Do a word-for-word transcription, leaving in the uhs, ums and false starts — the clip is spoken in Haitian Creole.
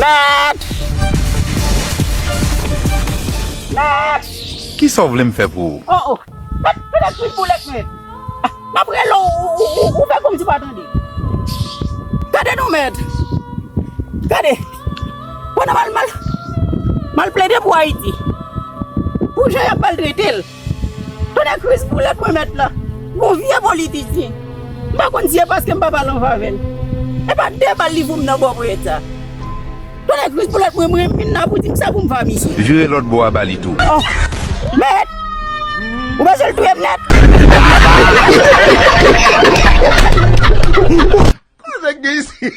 Mèt! Mèt! Kisa w vle m fè pou ou? Oh, oh. Mèt, mèt, mèt, boulèt, mèt. Ah, m ap rele w, ou, ou, ou fè kòmsi w pa tande. Gade non, mèt. Gade. Pandan m al, m al, m al plede pou Ayiti. Pou jan y ap maltrete l. Tonnè Kris boulèt mwen mèt la. Gon vye politisyen. M pa konn si se paske m pa pale anvan avè l. E pa de bal li voye m nan bò ponyèt sa. Tonnè Kris boulèt mwen, mwen vin la pou di m sa pou m fè a misye. Vire lòt bò a ba li tou. Oh, mèt! Ou panse l touye m nèt? Kòman nèg gen isi?